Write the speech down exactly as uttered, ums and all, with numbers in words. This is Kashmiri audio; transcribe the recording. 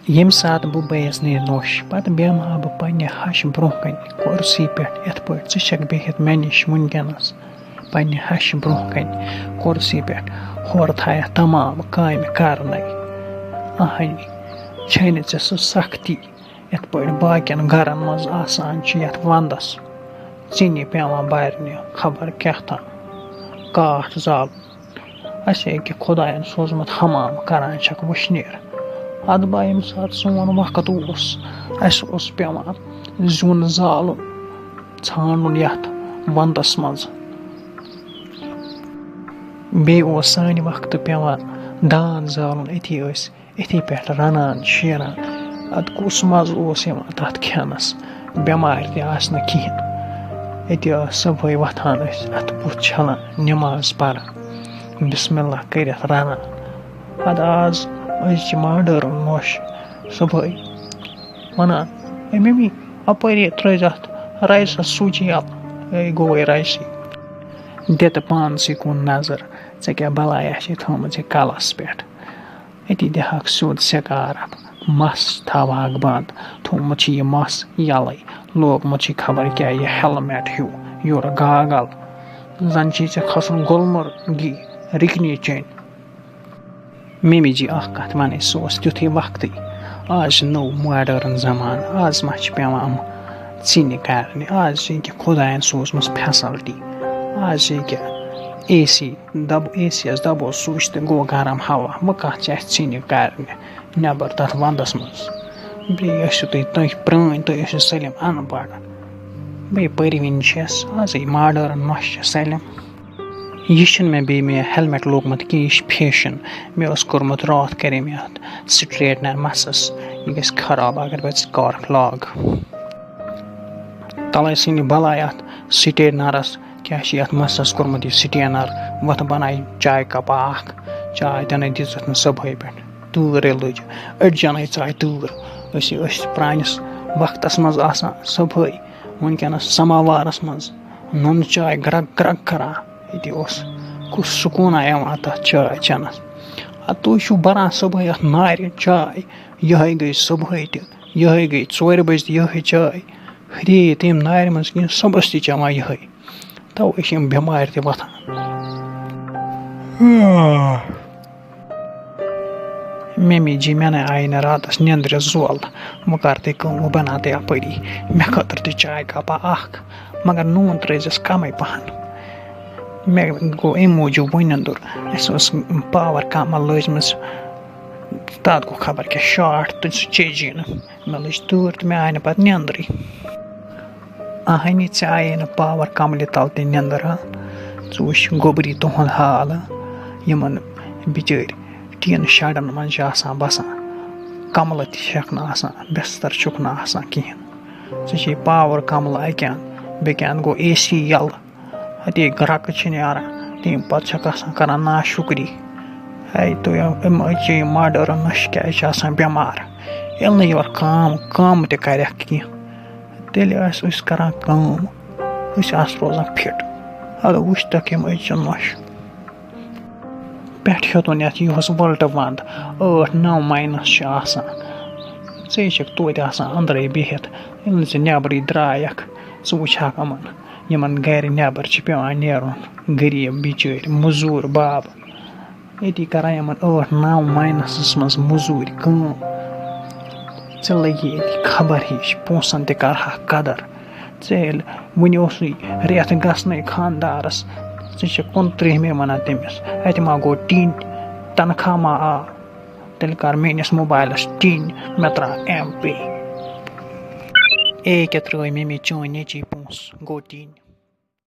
ییٚمہِ ساتہٕ بہٕ بٲیِس نِش نوٚش، پَتہٕ بیٚہمہٕ ہا بہٕ پنٛنہِ ہَشہِ برٛونٛہہ کَنہِ کُرسی پٮ۪ٹھ، یِتھ پٲٹھۍ ژٕ چھَکھ بِہِتھ مےٚ نِش وٕنکیٚنَس پنٛنہِ ہَشہِ برٛونٛہہ کَنہِ کُرسی پٮ۪ٹھ، ہورٕ تھایَتھ تمام کامہِ کَرنَے۔ اَہَنہِ، چھے نہٕ ژےٚ سُہ سختی، یِتھ پٲٹھۍ باقیَن گَرَن منٛز آسان چھِ یَتھ وَنٛدَس ژِنہِ پٮ۪وان بَرنہِ، خبر کیٛاہ تام کاٹھ زالُن۔ اَسہِ ییٚکیٛاہ خۄدایَن سوٗزمُت حمام، کَران چھَکھ وٕشنیر۔ اَدٕ با، ییٚمہِ ساتہٕ سون وقت اوس، اَسہِ اوس پٮ۪وان زیُن زالُن، ژھانٛڈُن یَتھ وَنٛدَس منٛز۔ بیٚیہِ اوس سانہِ وقتہٕ پٮ۪وان دان زالُن، أتی ٲسۍ أتھی پٮ۪ٹھ رَنان شیران۔ اَدٕ کُس مَزٕ اوس یِوان تَتھ کھٮ۪نَس، بٮ۪مارِ تہِ آسہٕ نہٕ کِہیٖنۍ۔ أتی ٲس صُبحٲے وۄتھان أسۍ، اَتھٕ بُتھ چھَلان، نٮ۪ماز پَران، بِسمِ اللہ کٔرِتھ رَنان۔ اَدٕ آز أزچہِ ماڈٲرٕن نوٚش صُبحٲے وَنان، "اے مِمی، اَپٲری ترٛٲوزِ اَتھ رایسَس سُچ یَلہٕ، اے گوٚوُے رایسٕے۔" دِ تہٕ پانسٕے کُن نظر، ژےٚ کیٛاہ بَلایا چھے تھٲومٕژ یہِ کَلَس پٮ۪ٹھ؟ أتی دِہاکھ سیوٚد سِکارَف، مَس تھاوہاکھ بنٛد، تھوٚومُت چھُ یہِ مَس یَلَے، لوگمُت چھُ خبر کیٛاہ یہِ ہیلمٹ ہیوٗ، یورٕ گاگَل، زَن چھُے ژےٚ کھسُن گُلمرگی رِکنی چیٚنۍ۔ مِمی جی، اَکھ کَتھ وَنے، سُہ اوس تیُتھُے وقتٕے۔ آز چھِ نوٚو ماڈٲرٕن زمانہٕ، آز ما چھِ پٮ۪وان یِم ژِنہِ کَرنہِ، آز چھِ ییٚکیٛاہ خۄدایَن سوٗزمٕژ فیسَلٹی، آز چھِ ییٚکیٛاہ اے سی، دَب-، اے سی یَس دَبو سُچ تہٕ گوٚو گرم ہوا۔ وۄنۍ کَتھ چھِ اَسہِ ژِنہِ کَرنہِ نٮ۪بر تَتھ وَندَس منٛز؟ بیٚیہِ ٲسِو تُہۍ، تُہۍ پرٛٲنۍ، تُہۍ ٲسِو سٲلِم اَن پَڑھ۔ بیٚیہِ پٔرۍوٕنۍ چھِ اَسہِ آزٕے، ماڈٲرٕن نۄشہِ چھِ سٲلِم۔ یہِ چھُنہٕ مےٚ بیٚیہِ مےٚ ہیلمٹ لوگمُت کینٛہہ، یہِ چھُ فیشن۔ مےٚ اوس کوٚرمُت راتھ، کَرے مےٚ اَتھ سٹریٹنر مَسَس، یہِ گژھِ خراب اگر بہٕ سکارف لاگہٕ۔ تَلَے ژھٕنہِ بَلاے اَتھ سٹریٹنرَس، کیٛاہ چھِ یَتھ مَسَس کوٚرمُت یہِ سٹینَر؟ وۄتھ بَنایہِ چاے کَپا اَکھ، چاے تہِ نَے دِژٕتھ نہٕ صُبحٲے پٮ۪ٹھ، تۭرے لٔج، أڈجَنَے ژاے تۭر۔ أسۍ ٲسۍ پرٛٲنِس وقتَس منٛز آسان صُبحٲے، وٕنکیٚنَس سَماوارَس منٛز نُنہٕ چاے گرٛگ گرٛگ کَران۔ ییٚتہِ اوس کُس سکوٗنا یِوان تَتھ چاے چٮ۪نَس۔ اَدٕ تُہۍ چھِو بَران صُبحٲے اَتھ نارِ چاے، یِہوٚے گٔے صُبحٲے تہِ، یِہوٚے گٔے ژورِ بَجہِ تہِ یِہوٚے چاے۔ ہُرے تٔمۍ نارِ منٛز کِہیٖنۍ، صُبحَس تہِ چٮ۪وان یِہوٚے۔ تَوَے چھِ یِم بٮ۪مارِ تہِ وۄتھان۔ ممی جی، مےٚ نَے آیہِ نہٕ راتَس نیٚنٛدرِ زول۔ وۄنۍ کَر تُہۍ کٲم، وۄنۍ بَناو تُہۍ اَپٲری مےٚ خٲطرٕ تہِ چاے کَپا اَکھ، مگر نوٗن ترٛٲیزٮ۪س کَمٕے پَہَن۔ مےٚ گوٚو اَمہِ موٗجوٗب وۄنۍ نیٚنٛدُر، اَسہِ اوس پاوَر کَمَل لٲجمٕژ، تَتھ گوٚو خبر کیٛاہ شاٹ تہٕ سُہ چیٚجی نہٕ۔ مےٚ لٔج تۭر تہٕ مےٚ آیہِ نہٕ پَتہٕ نیٚنٛدرٕے۔ اَہنہِ، ژےٚ آیے نہٕ پاوَر کَملہِ تَل تہِ نیٚنٛدٕر، ہا؟ ژٕ وٕچھ گوٚبری تُہُنٛد حال، ہا؟ یِمَن بِچٲرۍ ٹیٖن شَڈَن منٛز چھِ آسان بَسان، کَملہٕ تہِ چھَکھ نہٕ آسان، بِستَر چھُکھ نہٕ آسان کِہیٖنۍ۔ ژےٚ چھے پاوَر کَملہٕ اَکہِ اَنٛد، بیٚکہِ اَنٛد گوٚو اے سی یَلہٕ، اَتے گرٛکہٕ چھِ نیران، تَمہِ پَتہٕ چھَکھ آسان کَران ناشُکری۔ ہے، تُہۍ یِم، یِم أزچہِ یِم ماڈٲرٕن نۄشہِ کیٛازِ چھِ آسان بٮ۪مار؟ ییٚلہِ نہٕ یورٕ کٲم، کٲم تہِ کَرٮ۪کھ کینٛہہ، تیٚلہِ ٲسۍ أسۍ کَران کٲم، أسۍ آسہٕ روزان فِٹ۔ اَدٕ وٕچھ تَکھ یِم أزچہِ نۄشہِ۔ پٮ۪ٹھٕ ہیوٚتُن یَتھ یُہُس وٕلٹہٕ وَنٛد، ٲٹھ نَو ماینَس چھِ آسان۔ ژٕ چھَکھ توتہِ آسان أنٛدرَے بِہِتھ، ییٚلہِ نہٕ ژٕ نٮ۪برٕے درٛایَکھ، ژٕ وٕچھِ ہاکھ یِمَن، یِمَن گَرِ نٮ۪بر چھِ پٮ۪وان نیرُن، غریٖب بِچٲرۍ، مٔزوٗر بَب۔ ییٚتی کَران یِمَن ٲٹھ نَو ماینَسَس منٛز مٔزوٗرۍ کٲم۔ ژےٚ لَگی ییٚتی خبر ہِش، پونٛسَن تہِ کَرٕہاکھ قدر۔ ژےٚ ییٚلہِ وٕنہِ اوسُے رٮ۪تھ گژھنَے خانٛدارَس، ژٕ چھَکھ کُنترٛہمہِ وَنان تٔمِس، اَتہِ ما گوٚو ٹِنۍ، تنخواہ ما آو؟ تیٚلہِ کَر میٛٲنِس موبایلَس ٹِنۍ، مےٚ ترٛاو ایم پے۔ اے کیٛاہ ترٛٲے مےٚ مےٚ چٲنۍ نیٚچی پونٛسہٕ، گوٚو ٹِنۍ۔